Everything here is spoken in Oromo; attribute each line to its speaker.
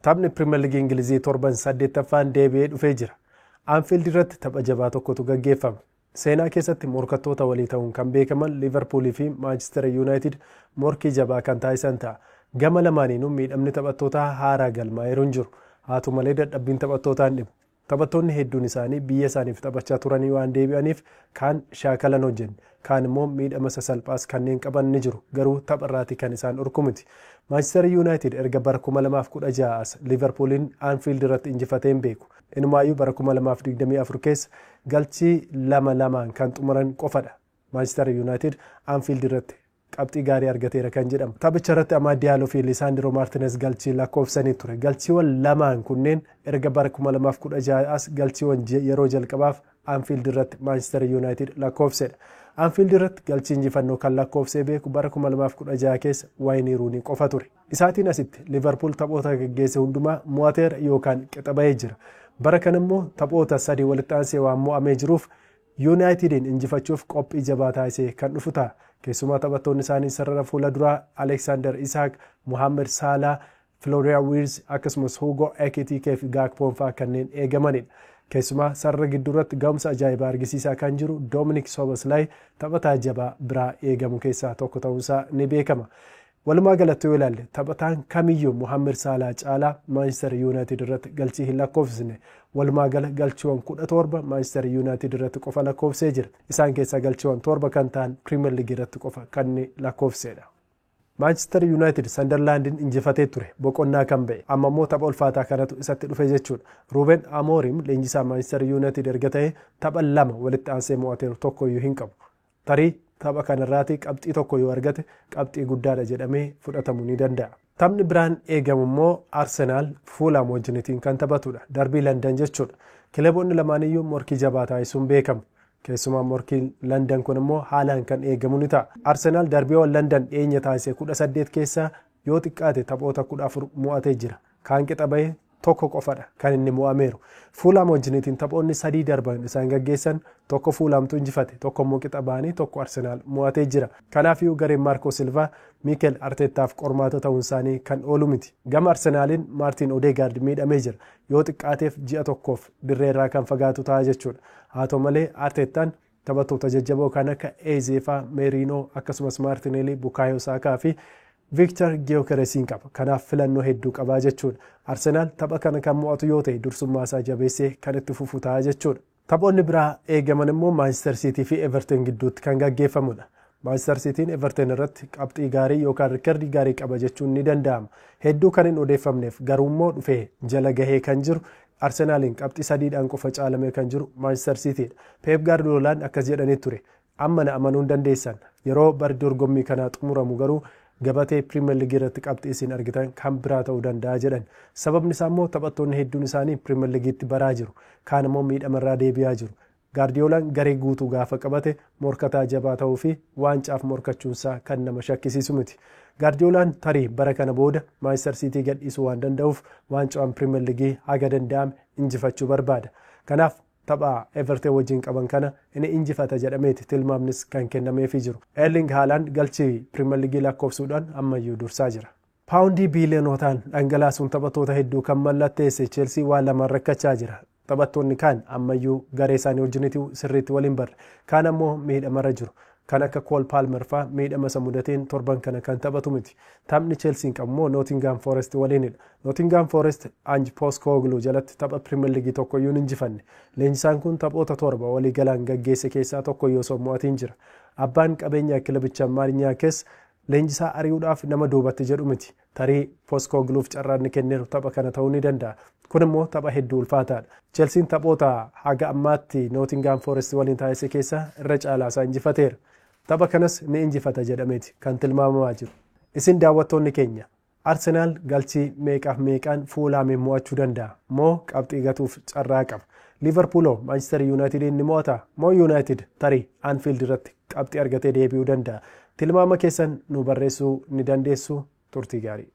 Speaker 1: Taphni Pirimeer Liigii Ingilizii torban 8ffaan deebi'ee dhufee jira. Anfiild irratti tapha jabaa tokkotu gaggeeffama. Seenaa keessatti morkattoota walii ta'uun kan beekaman Liivarpuulii fi Maanchister Yuunaayitid morkii jabaa kan taasisan ta'a. Gama lamaaniinuu miidhamni taphattootaa haaraa galmaa'eeru hin jiru. Haa ta'u malee dadhabbiin taphattootaa hin dhibu. Taphattoonni hedduun isaanii biyya isaaniif taphachaa turanii waan deebi'aniif kaan shaakalan hojjenne, kaan immoo miidhama sasalphaas kanneen qaban ni jiru, garuu tapharraatii kan isaan dhorku miti. Maanchister Yuunaayitid erga bara 2016 as Liivarpuuliin Anfiild irratti injifatee hin beeku. Inumaayyuu bara 2024 keessa galchii 2-2 kan xumuran qofadha. Maanchister Yuunaayitid Anfiild irratti qabxii gaarii argateera kan jedhamu. Taphicha irratti Amaad Diyaaloo fi Lisaandroo Maartinez galchii lakkoofsanii ture. Galchiiwwan lamaan kunneen erga bara 2016 as galchiiwwan yeroo jalqabaaf Anfiild irratti Maanchister Yuunaayitid lakkoofsedha. Anfiild irratti galchii injifannoo kan lakkoofsee beeku bara 2016 keessa Waayinii Ruunii qofa ture. Isaatiin asitti Liivarpuul taphoota gaggeesse hundumaa mo'ateera yookaan qixa bahee jira. Bara kana immoo taphoota 3 walitti aansee waan mo'amee jiruuf Yuunaayitidiin injifachuuf qophii jabaa taasisee kan dhufu ta'a. Keessumaa taphattoonni isaanii sarara fuula duraa Aleksaandar Isaak, Muhammed Saalaa, Florian Wirtz akkasumas Hugo Ekitike fi Gaakpoon fa'aa kanneen eegamanidha. Keessumaa sarara gidduurratti ga'umsa ajaa'ibaa argisiisaa kan jiru Doominik Soboslay taphataa jabaa biraa eegamu keessaa tokko ta'uunsaa ni beekama. Walumaa galatti yoo ilaalle taphataan kamiyyuu Muhammed Saalaa caalaa Maanchister Yuunaayitid irratti galchii hin lakkoofsisne. Walumaa gala galchiiwwan 17 Maanchister Yuunaayitid irratti qofa lakkoofsee jira. Isaan keessaa galchiiwwan 7 kan ta'an Pirimeer Liigii irratti qofa kan inni lakkoofsedha. Maanchister Yuunaayitid Sandarlaandiin injifatee ture boqonnaa kan ba'e. Amma immoo tapha ulfaataa kanatu isatti dhufe jechuudha. Ruuben Amoorim leenjisaa Maanchister Yuunaayitid erga ta'e tapha 2 walitti aansee mo'ateeru tokkoyyuu hin qabu. Tarii tapha kanarraati qabxii tokko yoo argate qabxii guddaadha jedhamee fudhatamuu ni danda'a. Taphni biraan eegamu immoo Arsenaal Fuulaam wajjinitiin kan taphatudha. Darbii Landan jechuudha. Kilaboonni lamaaniyyuu morkii jabaa taasisuun beekamu. Keessumaa morkiin Landan kun immoo haalaan kan eegamu ni ta'a. Arsenaal darbiiwwan Landan dhiyeenya taasise 18 keessaa yoo xiqqaate taphoota 14 mo'atee jira. Kaan qixa bahee tokko qofadha kan inni mo'ameeru. Fuulaam wajjinitiin taphoonni 3 darban isaan gaggeessan tokko Fuulaamtu injifate, tokko immoo qixa bahanii tokko Arsenaal mo'atee jira. Kanaafiyyuu gareen Maarko Silvaa Miikel Arteettaaf qormaata ta'uun isaanii kan oolu miti. Gama Arsenaaliin Maartiin Odeegaard miidhamee jira. Yoo xiqqaateef ji'a tokkoof dirreerraa kan fagaatu ta'a jechuudha. Haa ta'u malee Arteettaan taphattoota jajjaboo kan akka Ezeefaa, Meeriinoo akkasumas Maartineelii, Bukaayoo Saakaa fi Viiktar Giyokeresiin qaba. Kanaaf filannoo hedduu qabaa jechuudha. Arsenaal tapha kana kan mo'atu yoo ta'e dursummaa isaa jabeessee kan itti fufu ta'a jechuudha. Taphoonni biraa eegaman immoo Maanchister Siitii fi Everton gidduutti kan gaggeeffamudha. Maanchister Siitiin Everton irratti qabxii gaarii yookaan riikardii gaarii qaba jechuun ni danda'ama. Hedduu kan hin odeeffamneef garuu immoo dhufee jala gahee kan jiru Arsenaaliin qabxii 3dhaan qofa caalamee kan jiru Maanchister Siitiidha. Peep Gaardiyoolaan akkas jedhanii ture. Amma na amanuu hin dandeessan. Yeroo bari dorgommii kanaa xumuramu garuu gabatee Pirimeer Liigii irratti qabxii isin argitan kan biraa ta'uu danda'a jedhan. Sababni isaa immoo taphattoonni hedduun isaanii Pirimeer Liigiitti baraa jiru. Kaan immoo miidhamarraa deebi'aa jiru. Gaardiyoolaan garee guutuu gaafa qabate morkataa jabaa ta'uu fi waancaaf morkachuunsaa kan nama shakkisiisu miti. Gaardiyoolaan tarii bara kana booda Maanchister Siitii gadhiisuu waan danda'uuf waancawwan Pirimeer Liigii haga danda'ame injifachuu barbaada. Kanaaf tapha Everton wajjin qaban kana inni injifata jedhameeti tilmaamnis kan kennameefii jiru. Erling Haaland galchii Pirimeer Liigii lakkoofsuudhaan ammayyuu dursaa jira. Paawundii biiliyoonootaan dhangalaasuun taphattoota hedduu kan mallatteesse Cheelsii waan lamaan rakkachaa jira. Taphattoonni kaan ammayyuu garee isaanii wajjinitti sirriitti waliin barre. Kaan ammoo miidhamarra jiru. Kan akka Kool Paalmer fa'aa miidhama isa mudateen torban kana kan taphatu miti. Taphni Cheelsiin qabu immoo Nootingaam Foorest waliinidha. Nootingaam Foorest Ange Postecoglou jalatti tapha Pirimeer Liigii tokkoyyuu hin injifanne. Leenjisaan kun taphoota 7 walii galaan gaggeesse keessaa tokkoyyuu osoo mo'atiin jira. Abbaan qabeenyaa kilabichaa Maariñaakes leenjisaa ari'uudhaaf nama duubatti jedhu miti. Tarii Postecoglouuf carraan inni kenneeru tapha kana ta'uu ni danda'a. Kun immoo tapha hedduu ulfaataadha. Chelsiin taphoota haga ammaatti Nootingaam Foorest waliin taasise keessaa irra caalaa isaa injifateera. Tapha kanas ni injifata jedhameeti kan tilmaamamaa jiru. Isin daawwattoonni keenya Arsenaal galchii meeqaaf meeqaan Fuulaamiin mo'achuu danda'a? Moo qabxii gatuuf carraa qaba? Liivarpuuloo Maanchister Yuunaayitediin ni mo'ata? Moo Yuunaayitid tarii Anfiild irratti qabxii argatee deebi'uu danda'a? Tilmaama keessan nu barreessuu ni dandeessu. Turtii gaarii.